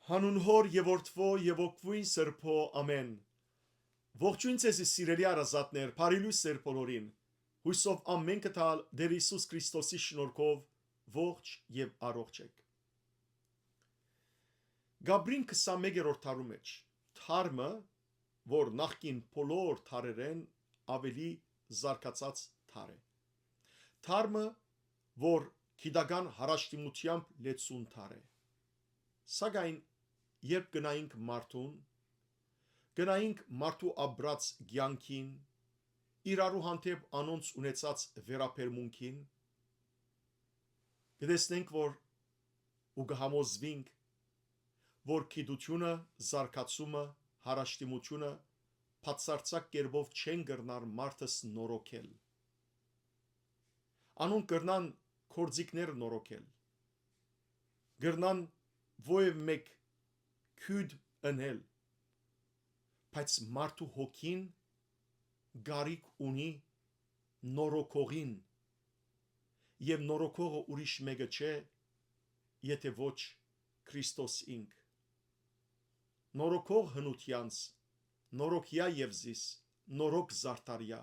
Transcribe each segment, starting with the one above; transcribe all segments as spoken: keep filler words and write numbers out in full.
Հանուն Հօր եւ Որդւոյ եւ Հոգւոյն Սրբոյ, ամէն։ Ողջոյն ձեզի, սիրելի հարազատներ, բարի լոյս ձեր բոլորին։ Յուսով ամէնքը տալ Տէր Յիսուս Քրիստոսի շնորհքով ողջ եւ առողջ էք։ Գաբրին քսանմէկերորդ դարու մէջ, դար մը, որ նախկին բոլոր դարերէն աւելի զարգացած դար է։ Դար մը, որ գիտական յարաշտիմութեամբ լեցուն դար է։ Սակայն երբ գնայինք մարդուն, գնայինք մարդու ապրած կեանքին, իրարու հանդէպ անոնց ունեցած վերաբերմունքին, կը տեսնենք, որ ու կը համոզուինք, որ գիտությունը, զարգացումը, յարաշտիմությունը բացարձակ կերպով չեն կրնար մարդս նորոգել։ Անոնք կրնան գործիքներ նորոգել, կրնան ովեւ մէկ քիւտ ընել, բայց մարդու հոգին կարիք ունի նորոգողին, եւ նորոգողը ուրիշ մէկը չէ, եթէ ոչ Քրիստոս ինք։ Նորոգող հնութեանց, նորոգեա եւ զիս, նորոգ զարդարեա,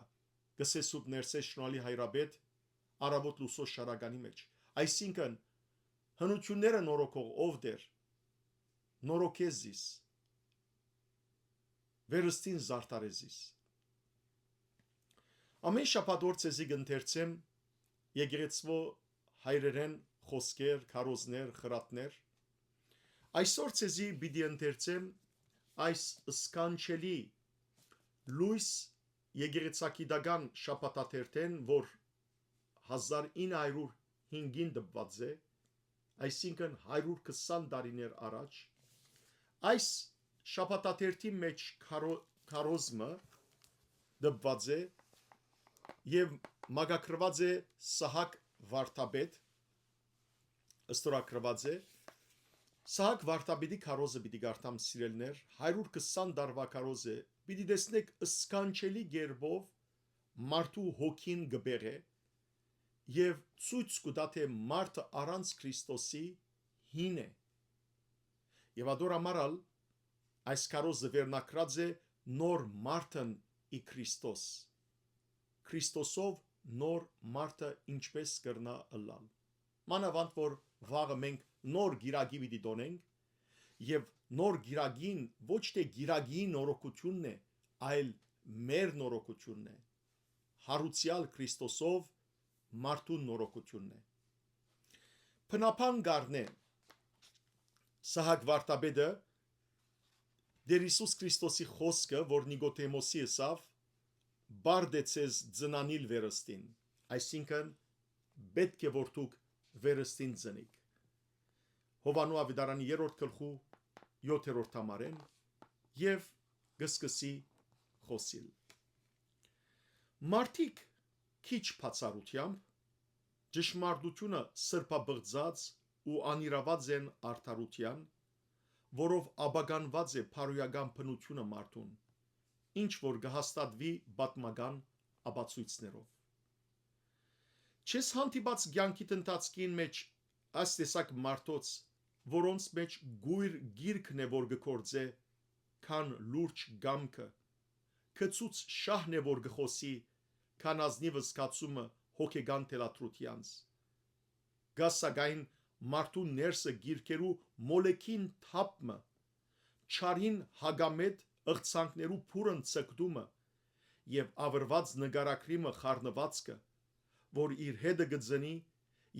կ'ըսէ Սուրբ Ներսէս Շնորհալի Հայրապետ առաւօտ լուսոյ շարականի մէջ։ Այսինքն, հնութիւնները նորոգող ով Տէր, նորոգէ զիս, վերստին զարդարէ զիս։ Ամէն շաբաթ օր ձեզի կ'ընթերցեմ եկեղեցւոյ հայրերէն խօսքեր, քարոզներ, խրատներ։ Այսօր ձեզի պիտի ընթերցեմ այս սքանչելի լոյս եկեղեցագիտական շաբաթաթերթէն, որ հազար ինը հարիւր հինգին տպուած է, այսինքն հարիւր քսան տարիներ առաջ, այս շաբաթաթերթի մէջ քարո-, քարոզմը տպուած է եւ մակագրուած է Սահակ Վարդապետ, ստորագրուած է։ Սահակ Վարդապետի քարոզը պիտի կարդամ, սիրելիներ, հարիւր քսան տարուայ քարոզ է, պիտի տեսնէք սքանչելի կերպով մարդու հոգին կը բեղէ եւ ցոյց կու տայ, թէ մարդը առանց Քրիստոսի հին է։ Եւ ատոր համար ալ այս քարոզը վերնագրած է «Նոր մարդն ի Քրիստոս»։ Քրիստոսով նոր մարդը ինչպէս կրնայ ըլլալ։ Մանաւանդ որ վաղը մենք նոր կիրակի պիտի տոնենք, եւ նոր կիրակին ոչ թէ կիրակի նորոգութիւնն է, այլ մեր նորոգութիւնն է, յարուցեալ Քրիստոսով մարդուն նորոգութիւնն է։ Բնաբան կ'առնէ Սահակ Վարդապետը Տէր Յիսուս Քրիստոսի խօսքը, որ Նիկոդեմոսի ըսաւ. «Բարդ է ձեզ ծնանիլ վերստին», այսինքն, պէտք է որ դուք վերստին ծնիք։ Յովհաննու աւետարանի երրորդ գլխու յոթերորդ համարէն, եւ կը սկսի խօսիլ։ Մարդիկ քիչ բացառութեամբ ճշմարտութիւնը սրբապղծած ու անիրաւած են արդարութեան, որով ապականուած է բարոյական բնութիւնը մարդուն, ինչ որ կը հաստատուի պատմական ապացոյցներով։ Չես հանդիպած կեանքիդ ընթացքին մէջ այս տեսակ մարդոց, որոնց մէջ կոյր գիրքն է որ կը գործէ, քան լուրջ կամքը, գցուց շահն է որ կը խօսի, քան ազնիւ զգացումը հոգեկան թելադրութեանց։ Կայ սակայն մարդուն ներսը գիրքերու մոլեգին թափ մը, չարին հակամէտ ըղցանքներու բուռն ցկտումը եւ աւրուած նկարագրի մը խառնուածքը, որ իր հետը կը ծնի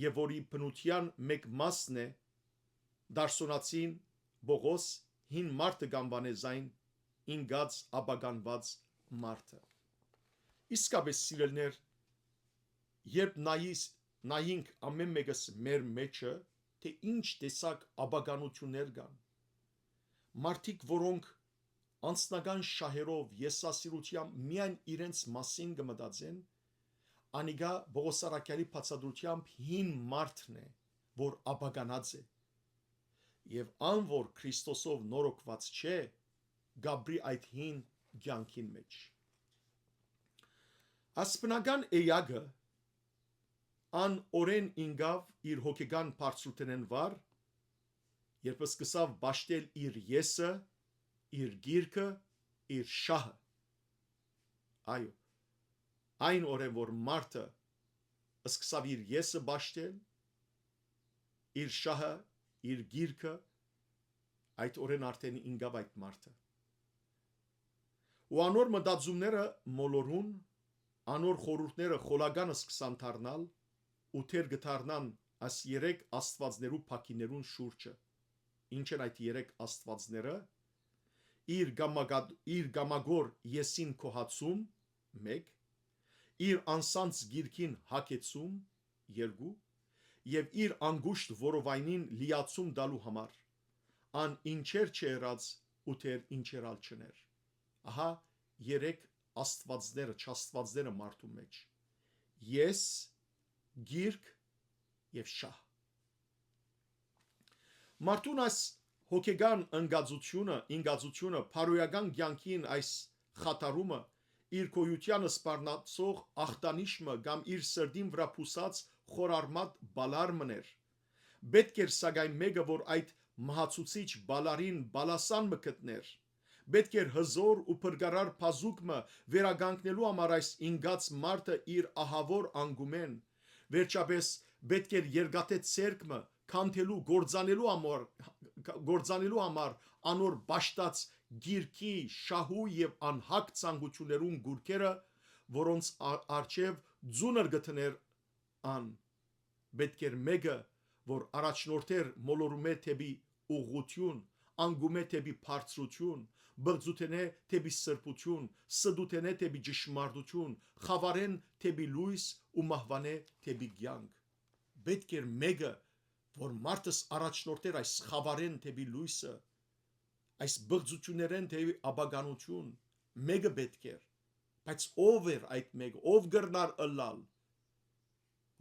եւ որի բնութեան մէկ մասն է, դարսոնացին Պողոս հին մարդը կ'անուանէ զայն ինկած, ապականուած մարդը։ Իսկապէս, սիրելիներ, երբ նայիս, նայինք ամէն մէկս մեր մէջը, թէ ինչ տեսակ ապականութիւններ կան, մարդիկ, որոնք անձնական շահերով, եսասիրութեամբ միայն իրենց մասին կը մտածեն, անիկա Պողոս առաքեալի բացատրութեամբ հին մարդն է, որ ապականած է։ Եւ ան որ Քրիստոսով նորոգուած չէ, կ'ապրի այդ հին կեանքին մէջ։ Ասպնական էակը ան օրէն ինկաւ իր հոգեկան բարձրութենէն վար, երբ սկսաւ պաշտել իր եսը, իր գիրքը, իր շահը։ Այո, այն օրէն որ մարդը սկսաւ իր եսը պաշտել, իր շահը, իր գիրքը, այդ օրէն արդէն ինկաւ այդ մարդը։ Ու անոր մտածումները մոլորուն, անոր խորհուրդները խոլական սկսան դառնալ ու դեռ կը դառնան այս երեք աստուածներու փակիներուն շուրջը։ Ինչ են այդ երեք աստուածները։ Իր գամագատ-, իր գամագոր եսին գոհացում, մեկ, իր անսանձ գիրքին հագեցում, երկու, եւ իր անգուշտ որովայնին լիացում տալու համար, ան ինչեր չերած ու դեռ ինչեր ալ չներ։ Ահա երեք աստուածները, չաստուածները մարդու մեջ։ Ես, գիրք եւ շահ։ Մարդուն այս հոգեկան ընկածությունը, ինկածությունը, բարոյական կյանքին այս խաթարումը, իր գոյութեան սպառնացող ախտանիշ մը կամ իր սրտին վրայ բուսած խորարմատ բալար մըն էր։ Պէտք էր, սակայն, մէկը, որ այդ մահացուցիչ բալարին բալասան մը գտնէր։ Պէտք էր հզօր ու փրկարար բազուկ մը վերականգնելու համար այս ինկած մարդը իր ահաւոր անկումէն։ Վերջապէս, պէտք էր երկաթե ձեռք մը քանդելու, կործանելու համար, կործանելու համար անոր պաշտած գիրքի, շահու եւ անհագ ցանկութիւններուն գուրքերը, որոնց ա-, առջեւ ձունր կը դներ ան։ Պէտք էր մէկը, որ առաջնորդէր մոլորումէ դէպի ուղղութիւն, անկումէ դէպի բարձրութիւն, պղծութենէ դէպի սրբութիւն, ստութենէ դէպի ճշմարտութիւն, խաւարէն դէպի լոյս ու մահուանէ դէպի կեանք։ Պէտք էր մէկը, որ մարդս առաջնորդէր այս խաւարէն դէպի լոյսը, այս պղծութիւններէն դէպի ապականութիւն, մէկը պէտք էր, բայց ո՞վ էր այդ մէկը, ո՞վ կրնար ըլլալ։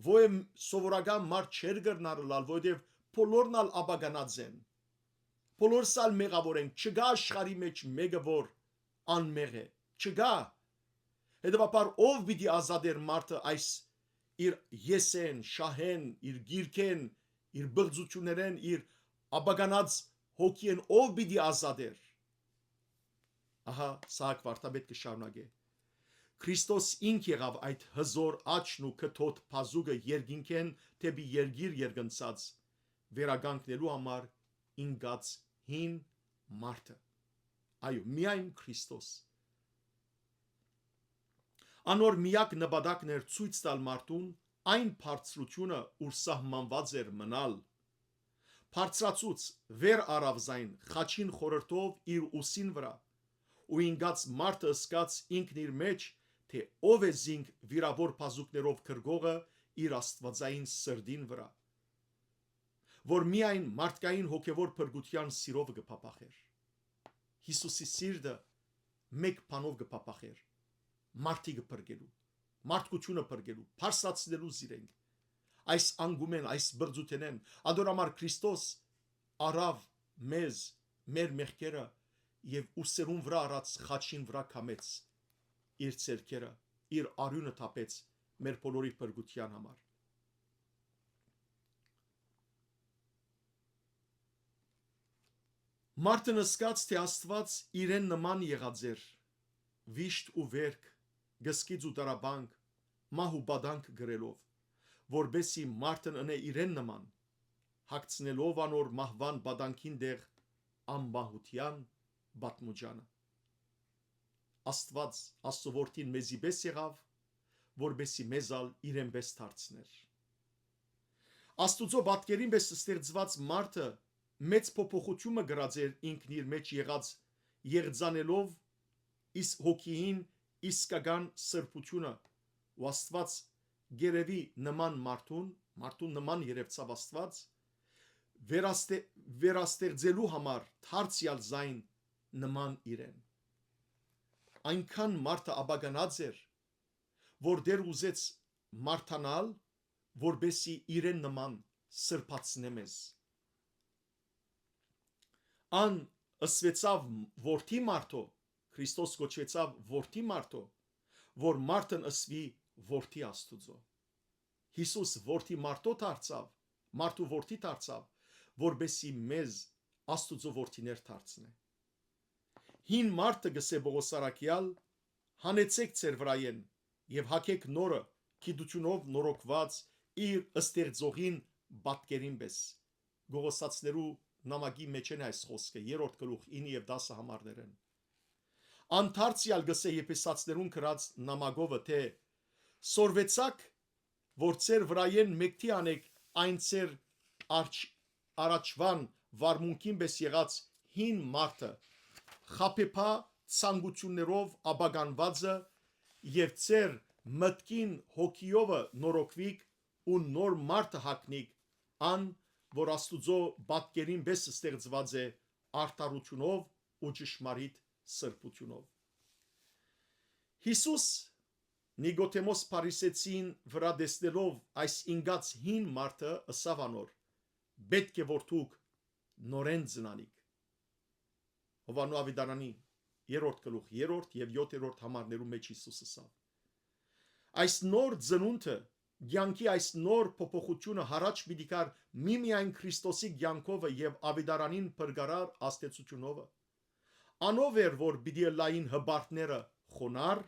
Ոյ սովորական մարդ չէր կրնար ըլլալ, որովհետեւ բոլորն ալ ապականած են, բոլորս ալ մեղաւոր ենք, չկայ աշխարհի մեջ մէկը, որ անմեղ է, չկայ։ Հետեւաբար, ո՞վ պիտի ազատէր մարդը այս իր եսէն, շահէն, իր գիրքէն, իր պղծութիւններէն, իր ապականած հոգիէն, ո՞վ պիտի ազատէր։ Ահա Սահակ վարդապետ կը շարունակէ. Քրիստոս ինք եղաւ այդ հզօր աճն ու կթոթ բազուկը երկինքէն դէպի երկիր երկնցած վերականգնելու համար ինկած հին մարդը։ Այո, միայն Քրիստոս։ Անոր միակ նպատակն էր ցոյց տալ մարդուն այն բարձրութիւնը, ուր սահմանուած էր մնալ։ Բարձրացուց վեր առաւ զայն խաչին խորհրդով իր ուսին վրայ, ու ինկած մարդը ըսկաց ինքն իր մեջ, թէ ո՞վ է զինք վիրաւոր բազուկներով գրկողը իր աստուածային սրտին վրայ, որ միայն մարդկային հոգեվոր փրկութեան սիրովը կը փափախէր։ Յիսուսի սիրտը մէկ բանով կը փափախէր. մարդիկը փրկելու, մարդկությունը փրկելու, բարձրացնելու զիրենք։ Այս անկումէն, այս պղծութենէն, ադոր համար Քրիստոս առաւ մեզ, մեր մեղքերը, եւ ուսերուն վրայ առած խաչին վրայ կամեց իր ձեռքերը, իր արիւնը թափեց մեր բոլորի փրկութեան համար։ Մարդը ըսկաց, թէ Աստուած իրեն նման եղած էր, վիշտ ու վերք, կսկիծ ու տառապանք, մահ ու պատանք կրելով, որպէսզի մարդն ընէ իրեն նման, հագցնելով անոր մահուան պատանքին տեղ անմահութեան պատմուճանը։ Աստուած, Աստուծոյ որդին մեզի պէս եղաւ, որպէսզի մեզ ալ իրեն պէս դարձնէր։ Աստուծոյ պատկերին պէս ստեղծուած մարդը մեծ փոփոխութիւն մը կրած էր ինքն իր մեջ եղած, եղծանելով իս հոգիին իսկական սրբութիւնը, ու Աստուած գերեւի նման մարդուն, մարդուն նման երեւցաւ Աստուած, վերաստե-, վերաստեղծելու համար դարձեալ զայն նման իրեն։ Այնքան մարդը ապականած էր, որ դեռ ուզեց մարդանալ, որպէսզի իրեն նման սրբացնէ մեզ։ Ան ըսուեցաւ որդի մարդոյ, Քրիստոս կոչուեցաւ որդի մարդոյ, որ մարդն ըսուի որդի Աստուծոյ։ Յիսուս որդի մարդոյ դարձաւ, մարդու որդի դարձաւ, որպէս զի մեզ Աստուծոյ որդիներ դարձնէ։ Հին մարդը, կ'ըսէ Պօղոս առաքեալ, հանեցէք ձեր վրայէն եւ հագէք նորը, գիտութիւնով նորոգուած, իր ստեղծողին պատկերին պէս։ Կողոսացիներու նամակի մէջէն այս խօսքը, երրորդ գլուխ, ինը եւ տասը համարներէն։ Անդարձեալ կ'ըսէ Եփեսացիներուն գրած նամակովը, թէ սորվեցաք, որ ձեր վրայէն մեկդի անէք այն ձեր արջ-, առաջուան վարմունքին պէս եղած հին մարդը, խաբեբայ ցանկութիւններով ապականուածը, եւ ձեր մտքին հոգիովը նորոգուիք ու նոր մարդը հագնիք, ան, որ Աստուծոյ պատկերին պէս ստեղծուած է արդարութիւնով ու ճշմարիտ սրբութիւնով։ Յիսուս Նիկոդեմոս Փարիսեցին վրայ տեսնելով այս ինկած հին մարդը, ըսաւ անոր. «Պէտք է որ դուք նորէն ծնանիք»։ Յովհաննու աւետարանի երրորդ գլուխ, երրորդ եւ յոթերորդ համարներու մէջ Յիսուս ըսաւ. «Այս նոր ծնունդը, կեանքի այս նոր փոփոխութիւնը յառաջ պիտի գար միմիայն Քրիստոսի կեանքովը եւ աւետարանին փրկարար ազդեցութիւնովը։ Անով էր, որ պիտի ըլլային հպարտները խոնարհ,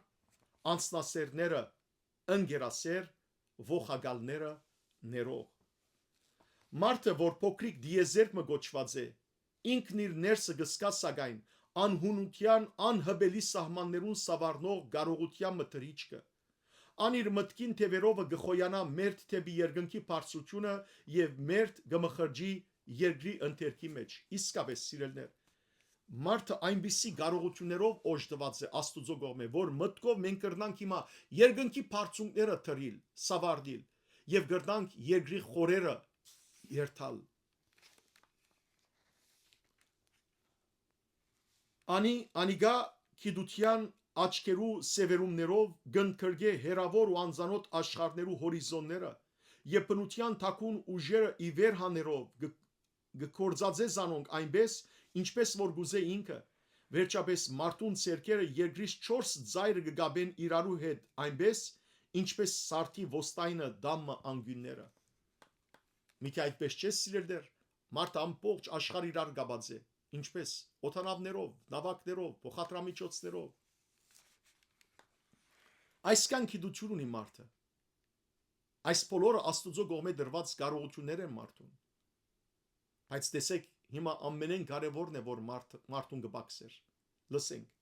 անձնասէրները ընկերասէր, ողակալները ներող»։ Մարդը, որ փոքրիկ տիեզերք մը կոչուած է, ինքն իր ներսը կը զգայ, սակայն, անհունութեան անհպելի սահմաններուն սաւառնող կարողութեան մը թռիչքը։ Ան իր մտքին թեւերովը կը խոյանայ մերթ դէպի երկնքի բարձրութիւնը եւ մերթ կը մխրճի երկրի ընթերքի մէջ։ Իսկապէս, սիրելիներ, մարդը այնպիսի կարողութիւններով օժտուած է Աստուծոյ կողմէ, որ մտքով մենք կրնանք հիմա երկնքի բարձունքները թռիլ, սաւառնիլ եւ կրնանք երկրի խորերը երթալ։ Անի, անիկա գիտութեան աչքերու սեւեռումներով կ'ընդգրկէ հեռաւոր ու անծանօթ աշխարհներու հորիզոնները եւ բնութեան թաքուն ուժերը ի վեր հանելով կը, կը գործածէ զանոնք այնպէս, ինչպէս որ կ'ուզէ ինքը։ Վերջապէս, մարդուն ձեռքերը երկրից չորս ծայրը կը կապեն իրարու հետ այնպէս, ինչպէս սարդի ոստայնը տան մը անկիւնները։ Միթէ այդպէս չէ՞, սիրելիներ, մարդը ամբողջ աշխարհ իրար կապած է, ինչպէս օդանաւներով, նաւակներով, փոխադրամիջոցներով։ Այսքան գիտութիւն ունի մարդը։ Այս բոլորը Աստուծոյ կողմէ տրուած կարողութիւններ են մարդուն։ Բայց տեսէք, հիմա ամենէն կարեւորն է, որ մարդ, մարդուն կը պակսեր։ Լսենք։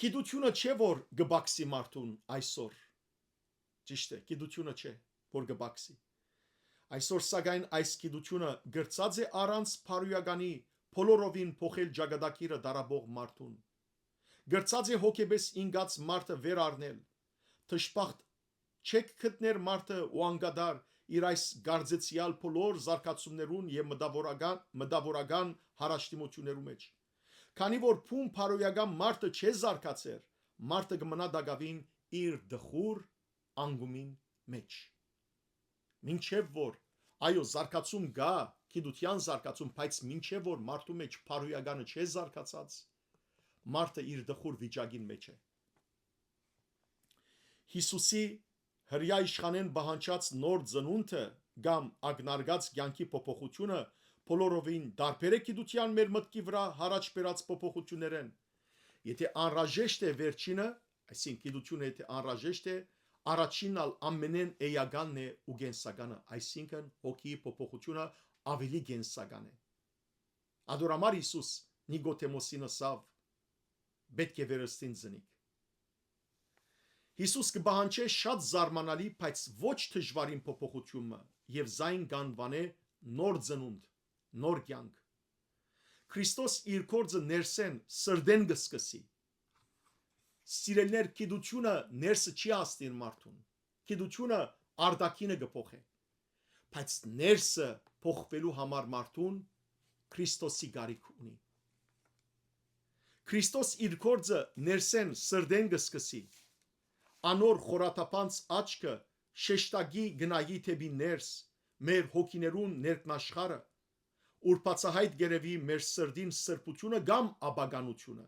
Գիտութիւնը չէ, որ կը պակսի մարդուն այսօր։ Ճիշդ է, գիտութիւնը չէ, որ կը պակսի։ Այսօր, սակայն, այս գիտութիւնը կրցած է առանց բարոյականի բոլորովին փոխել ճակատագիրը տառապող մարդուն։ Կրցած է հոգեպէս ինկած մարդը վեր առնել։ Դժբախտ չեք գտներ մարդը ու անկատար իր այս կարծեցեալ բոլոր զարգացումներուն եւ մտավորական, մտավորական յառաջդիմութիւններու մէջ։ Քանի որ բուն բարոյական մարդը չէ զարգացեր, մարդը կը մնայ տակաւին իր տխուր անկումին մէջ։ Մինչեւ որ, այո, զարգացում կայ, գիտութեան զարգացում, բայց մինչեւ որ մարդու մէջ բարոյականը չէ զարգացած, մարդը իր տխուր վիճակին մէջ է։ Յիսուսի հրեայ իշխանէն պահանջած նոր ծնունդը կամ ակնարկած կեանքի փոփոխութիւնը բոլորովին տարբեր է գիտութեան մեր մտքի վրայ յառաջ բերած փոփոխութիւններէն։ Եթէ անհրաժեշտ է վերջինը, այսինքն՝ գիտութիւնը եթէ անհրաժեշտ է, առաջինն ալ ամենէն էականն է ու կենսականը, այսինքն՝ հոգիի փոփոխութիւնը աւելի կենսական է։ Ատոր համար Յիսուս Նիկոդեմոսին ըսաւ. «Պէտք է վերստին ծնիք»։ Յիսուս կը պահանջէ շատ զարմանալի, բայց ոչ դժուարին փոփոխութիւն մը եւ զայն կ'անուանէ նոր ծնունդ, նոր կեանք։ Քրիստոս իր գործը ներսէն, սրտէն կը սկսի։ Սիրելիներ, գիտութիւնը ներսը չի հասնիր մարդուն։ Գիտութիւնը արտաքինը կը փոխէ, բայց ներսը փոխուելու համար մարդուն Քրիստոսի կարիք ունի։ Քրիստոս իր գործը ներսէն, սրտէն կը սկսի։ Անոր խորաթափանց աչքը շեշտակի կը նայի դէպի ներս, մեր հոգիներուն ներքնաշխարհը, ուր բացայայտ կ'երեւի մեր սրտին սրբութիւնը կամ ապականութիւնը։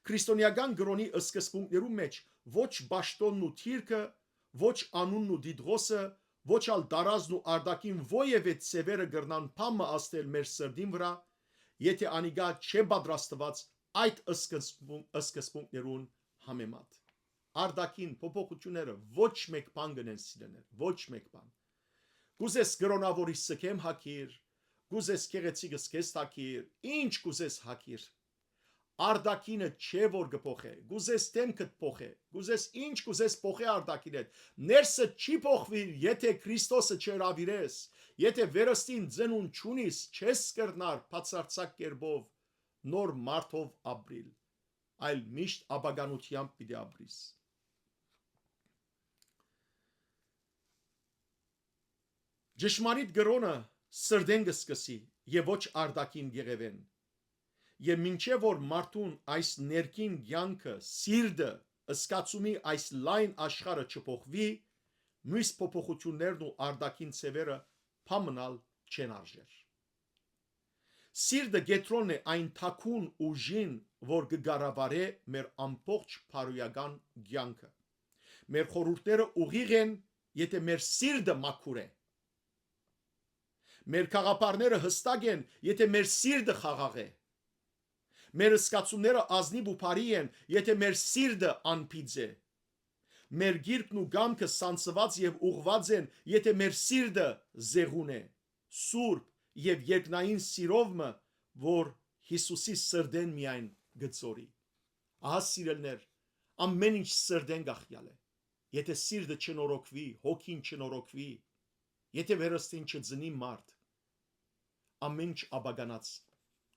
Քրիստոնեական կրօնի սկզբունքներու մէջ ոչ պաշտոնն ու դիրքը, ոչ անունն ու տիտղոսը, ոչ ալ տարազն ու արտաքին որեւէ ձեւերը կրնան բան մը ազդել մեր սրտին վրայ, եթէ անիկա չէ պատրաստուած այդ սկզբուն-, սկզբունքներուն համեմատ։ Արտաքին փոփոխութիւնները ոչ մէկ բան կ'ընեն, սիրելիներ, ոչ մէկ բան։ Կ'ուզես կրօնաւորի սքեմ հագիր, կ'ուզես գեղեցիկս քեզ հագիր, ինչ կ'ուզես հագիր։ Արտաքինը չէ որ կը փոխէ, կ'ուզես դէմքդ փոխէ, կ'ուզես ինչ կ'ուզես փոխէ արտաքինդ։ Ներսը չի փոխուի, եթէ Քրիստոսը չհրաւիրես, եթէ վերստին ծնունդ չունիս, չես կրնար բացարձակ կերպով նոր մարդով ապրիլ, այլ միշտ ապականութեամբ պիտի ապրիս։ Ճշմարիտ կրօնը սրտէն կը սկսի եւ ոչ արտաքին կեղեւէն։ Եւ մինչեւ որ մարդուն այս ներքին կեանքը, սիրտը, զգացումի այս լայն աշխարհը չփոխուի, միւս փոփոխութիւններն ու արտաքին ձեւերը բան մըն ալ չեն արժեր։ Սիրտը կեդրոնն է այն թաքուն ուժին, որ կը կառավարէ մեր ամբողջ բարոյական կեանքը։ Մեր խորհուրդները ուղիղ են, եթէ մեր սիրտը մաքուր է։ Մեր գաղափարները յստակ են, եթէ մեր սիրտը խաղաղ է։ Մեր զգացումները ազնիւ ու բարի են, եթէ մեր սիրտը անբիծ է։ Մեր գիրկն ու կամքը սանձուած եւ ուղղուած են, եթէ մեր սիրտը զեղուն է, սուրբ եւ երկնային սիրով մը, որ Յիսուսի սրտէն միայն կը ձորի։ Ահա, սիրելիներ, ամէն ինչ սրտէն կախեալ է։ Եթէ սիրտը չնորոգուի, հոգին չնորոգուի, եթէ վերստին չծնի մարդ, ամէն ինչ աբականած,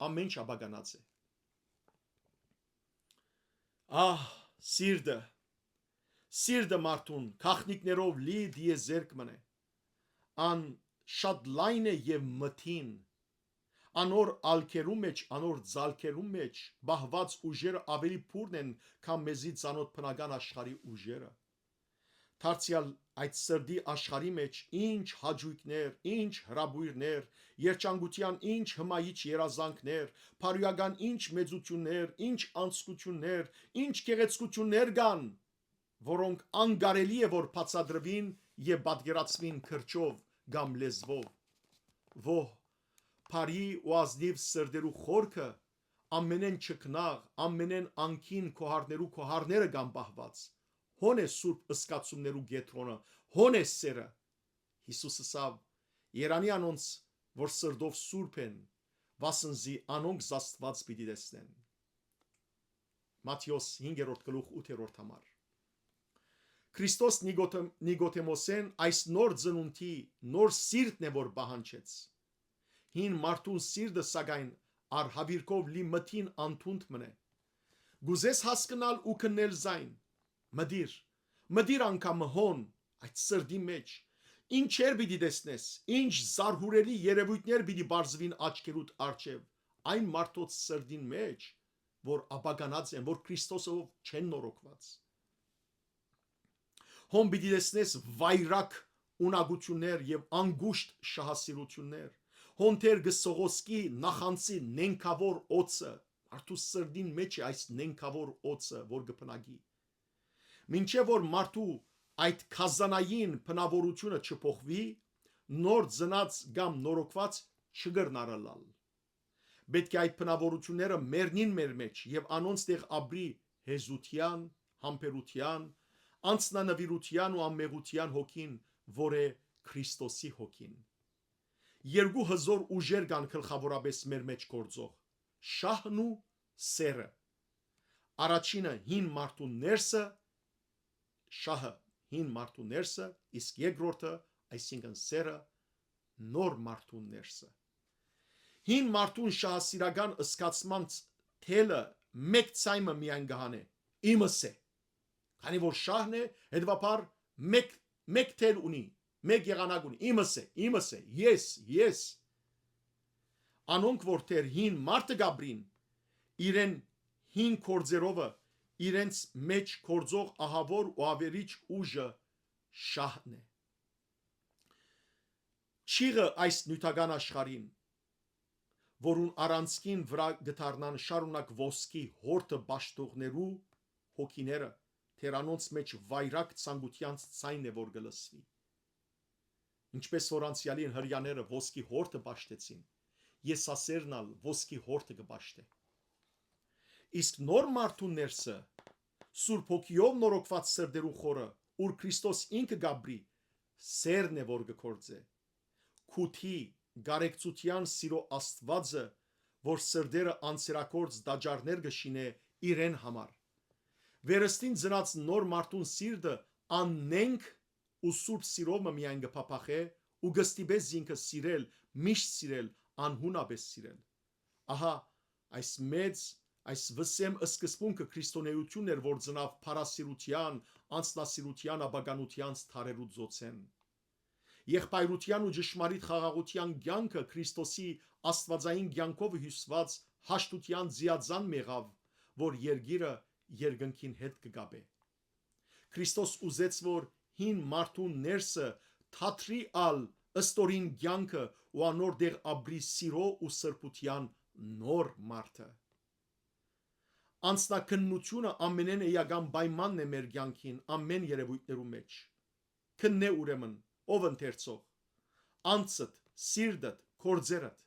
ամէն ինչ աբականած է։ Ահ, սիրտը, սիրտը մարդուն գաղտնիքներով լի դիեզերք մըն է։ Ան շատ լայն է եւ մթին։ Անոր ալքերու մէջ, անոր ձալքերու մէջ պահուած ուժերը աւելի բուռն են, քան մեզի ծանօթ բնական աշխարհի ուժերը։ Դարձեալ այդ սրտի աշխարհի մէջ ինչ հաճոյքներ, ինչ հրապոյրներ, երջանկութեան ինչ հմայիչ երազանքներ, բարոյական ինչ մեծութիւններ, ինչ անցկութիւններ, ինչ գեղեցկութիւններ կան, որոնք անկարելի է որ բացատրուին եւ պատկերացուին գրչով կամ լեզուով։ Ոհ, բարի ու ազնիւ սրտերու խորքը ամենէն չքնաղ, ամենէն անկին քոհարներու քոհարները կան պահուած։ Հոն է սուրբ զգացումներու կեդրոնը, հոն է սերը։ Յիսուս ըսաւ. «Երանի անոնց, որ սրտով սուրբ են, վասն զի անոնք Աստուած պիտի տեսնեն»։ Մատթէոս հինգերորդ գլուխ, ութերորդ համար։ Քրիստոս Նիկոդեմ-, Նիկոդեմոսէն այս նոր ծնունդի նոր սիրտն է, որ պահանջեց։ Հին մարդուն սիրտը, սակայն, առհավիրքով լի մթին անդունդ մըն է։ Կ'ուզես հասկնալ ու քննել զայն։ Մտիր, մտիր անգամ մը հոն, այդ սրտի մէջ։ Ինչեր պիտի տեսնես, ինչ զարհուրելի երեւոյթներ պիտի բարձվին աչքերուդ առջեւ, այն մարդոց սրտին մէջ, որ աբականած են, որ Քրիստոսով չեն նորոգուած։ Հոն պիտի տեսնես վայրագ ունակութիւններ եւ անգուշտ շահասիրութիւններ։ Հոն թեր կը սողոսկի նախանձի նենգաւոր օծը, մարդու սրտին մէջ է այս նենգաւոր օծը, որ կը բնակի։ Մինչեւ որ մարդու այդ քազանային բնաւորութիւնը չփոխուի, նոր ծնած կամ նորոգուած չկրնար ըլլալ։ Պէտք է այդ բնաւորութիւնները մեռնին մեր մէջ եւ անոնց տեղ ապրի հեզութեան, համբերութեան, անձնանուիրութեան ու անմեղութեան հոգին, որ է Քրիստոսի հոգին։ Երկու հզոր ուժեր կան գլխաւորապէս մեր մէջ գործող. շահն ու սերը։ Առաջինը հին մարդուն ներսը, շահը հին մարդուն ներսը, իսկ երկրորդը, այսինքն սերը, նոր մարդուն ներսը։ Հին մարդուն շահասիրական զգացման ց-, թելը մէկ ցայմը միայն կը հանէ. «Իմս է»։ Քանի որ շահն է, հետեւաբար մէկ, մէկ թել ունի, մէկ եղանակ ունի. «Իմս է, իմս է, ես, ես»։ Անոնք, որ դեռ հին մարդը կ'ապրին, իրեն հին գործերովը, իրենց մէջ գործող ահաւոր ու աւերիչ ուժը շահն է։ Չիղը այս նիւթական աշխարհին, որուն առանցքին վրայ կը դառնան շարունակ ոսկի յորթը պաշտողներու հոգիները, թերանոնց մէջ վայրագ ցանկութեանց ցայնն է, որ կը լսուի։ Ինչպէս որ անցեալին Հրեաները ոսկի հորտը պաշտեցին, եսասերն ալ ոսկի հորտը կը պաշտէ։ Իսկ նոր մարդուն ներսը, Սուրբ Հոգիով նորոգուած սրտերու խորը, ուր Քրիստոս ինքը կ'ապրի, սերն է որ կը գործէ։ Քութի, կարեկցութեան սիրո Աստուածը, որ սրտերը անսերագործ տաճարներ կը շինէ իրեն համար։ Վերստին ծնած նոր մարդուն սիրտը աննենգ ու սուրբ սիրով մը միայն կը փափախէ ու կը ստիպէ զինքը սիրել, միշտ սիրել, անհունապէս սիրել։ Ահա այս մեծ, այս վսեմ սկզբունքը քրիստոնէութիւնն էր, որ ծնաւ փառասիրութեան, անձնասիրութեան, ապականութեան դարերու ծոցեն։ Եղբայրութեան ու ճշմարիտ խաղաղութեան կեանքը Քրիստոսի աստուածային կեանքով հիւսուած հաշտութեան ձիածան մեղաւ, որ երկիրը երկնքին հետ կը կապէ։ Քրիստոս ուզեց, որ հին մարդուն ներսը թատրի ալ ըստորին կեանքը ու անոր տեղ ապրի սիրո ու սրբութեան նոր մարդը։ Անձնակննութիւնը ամենէն էական պայմանն է մեր կեանքին ամեն երեւոյթներու մէջ։ Քննէ ուրեմն, ով ընթերցող, անձդ, սիրտդ, գործերդ։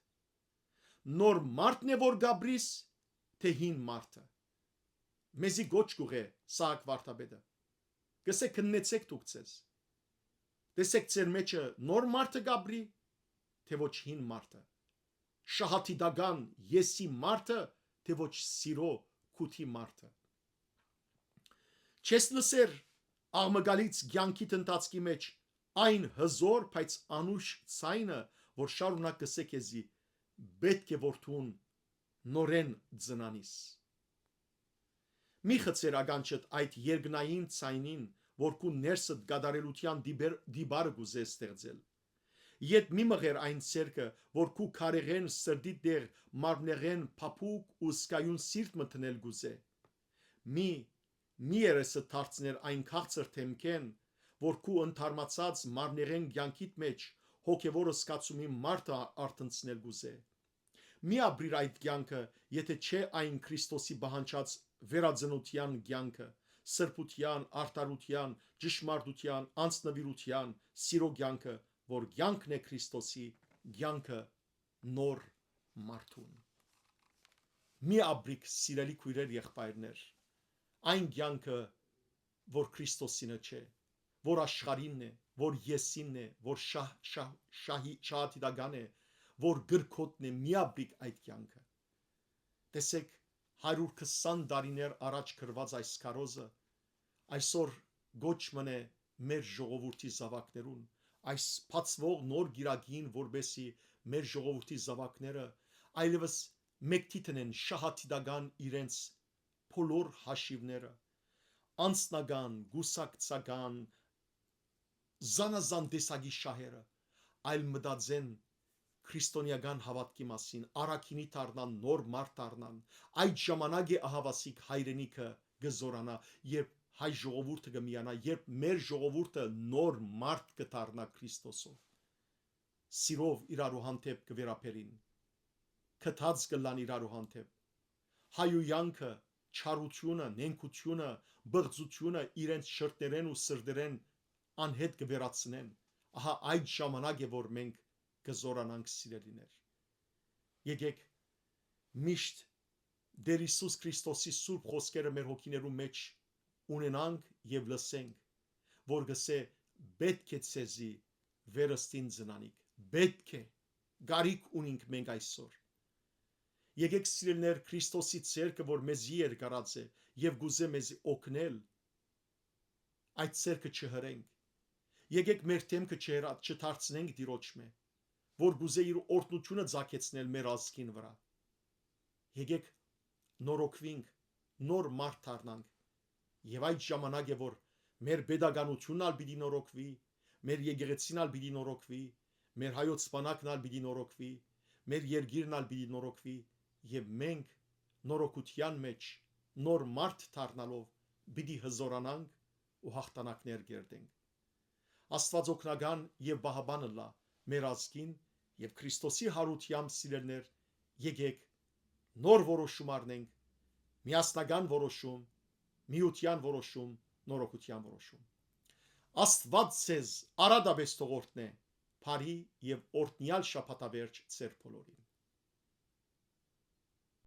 Նոր մարդն է որ կ'ապրիս, թէ հին մարդը։ Մեզի գոչ կ'ուղղէ Սահակ վարդապետը։ Կ'ըսէ, քննեցէք դուք ձեզ։ Տեսէք ձեր մեջը նոր մարդը կ'ապրի, թէ ոչ հին մարդը, շահադիտական եսի մարդը, թէ ոչ սիրո քութի մարդը։ Չես լսեր աղմկալից կեանքիդ ընթացքի մէջ այն հզոր, բայց անուշ ձայնը, որ շարունակ կ'ըսէ քեզի, պէտք է որ դուն նորէն ծնանիս։ Մի խցեր ականջդ այդ երկնային ձայնին, որ քու ներսդ կատարելութեան դիբեր-, դիպարը կ'ուզէ ստեղծել։ Ետ մի մղեր այն սերկը, որ քու քարեղէն սրտի տեղ մարմնեղէն փափուկ ու զգայուն սիրտ մը դնել կ'ուզէ։ Մի, մի երեսը դարձներ այն քաղցր դեմքեն, որ քու ընդարմացած մարմնեղէն կեանքիդ մէջ հոգեվոր զգացումի մարդը արթնցնել կ'ուզէ։ Մի ապրիր այդ կեանքը, եթէ չէ այն Քրիստոսի պահանջած վերածնութեան կեանքը, սրբութեան, արդարութեան, ճշմարտութեան, անձնվիրութեան, սիրո կեանքը, որ կեանքն է Քրիստոսի կեանքը նոր մարդուն։ Մի ապրիք, սիրելի քոյրեր, եղբայրներ, այն կեանքը, որ Քրիստոսինը չէ, որ աշխարհինն է, որ եսինն է, որ շահ-, շահ-, շահի-, շահադիտական է, որ գրքոտն է, մի ապրիք այդ կեանքը։ Տեսեք, հարյուր քսան տարիներ առաջ գրված այս քարոզը այսօր գոչ մնէ մեր ժողովուրդի զաւակներուն, այս բացվող նոր գիրագին, որպեսի մեր ժողովուրդի զաւակները այլեւս մեկդի տնեն շահադիտական իրենց բոլոր հաշիվները, անձնական, կուսակցական, զանազան տեսակի շահերը, այլ մտածեն քրիստոնեական հաւատքի մասին, առաքինի դառնան, նոր մարդ դառնան։ Այդ ժամանակ է ահաւասիկ հայրենիքը կը զորանայ, երբ հայ ժողովուրդը կը միանայ, երբ մեր ժողովուրդը նոր մարդ կը դառնայ Քրիստոսով։ Սիրով իրարու հանդէպ կը վերաբերին, կթած կ'ըլլան իրարու հանդէպ։ Հայոյանքը, չարութիւնը, նենգութիւնը, բղծութիւնը իրենց շրթներէն ու սրտերէն անհետ կը վերացնեն։ Ահա այդ ժամանակ է, որ մենք կը զորանանք, սիրելիներ։ Եկեք միշտ Տէր Յիսուս Քրիստոսի սուրբ խօսքերը մեր հոգիներու մէջ ունենանք եւ լսենք, որ կ'ըսէ. «Պէտք է ձեզի վերստին ծնանիք»։ Պէտք է, կարիք ունինք մենք այսօր։ Եկեք, սիրելիներ, Քրիստոսի ձեռքը, որ մեզի երկարած է եւ կ'ուզէ մեզի օգնել, այդ ձեռքը չհրենք։ Եկեք մեր դեմքը չհերա-, չդարձնենք Տիրոջմէ, որ կ'ուզէ իր օրհնութիւնը ծագեցնել մեր ազգին վրայ։ Եկեք նորոգուինք, նոր մարդ դառնանք։ Եւ այդ ժամանակ է, որ մեր պետականութիւնն ալ պիտի նորոգուի, մեր եկեղեցին ալ պիտի նորոգուի, մեր հայոց բանակն ալ պիտի նորոգուի, մեր երկիրն ալ պիտի նորոգուի, եւ մենք նորոգութեան մէջ նոր մարդ դառնալով պիտի հզորանանք ու յաղթանակներ կերտենք։ Աստուած օգնական եւ պահապան ըլլայ մեր ազգին եւ Քրիստոսի յարութեամբ, սիրելիներ, եկեք նոր որոշում առնենք, միասնական որոշում, միութեան որոշում, նորոգութեան որոշում։ Աստուած ձեզ արատապէս թող օրհնէ, բարի եւ օրհնեալ շաբաթավերջ ձեր բոլորին։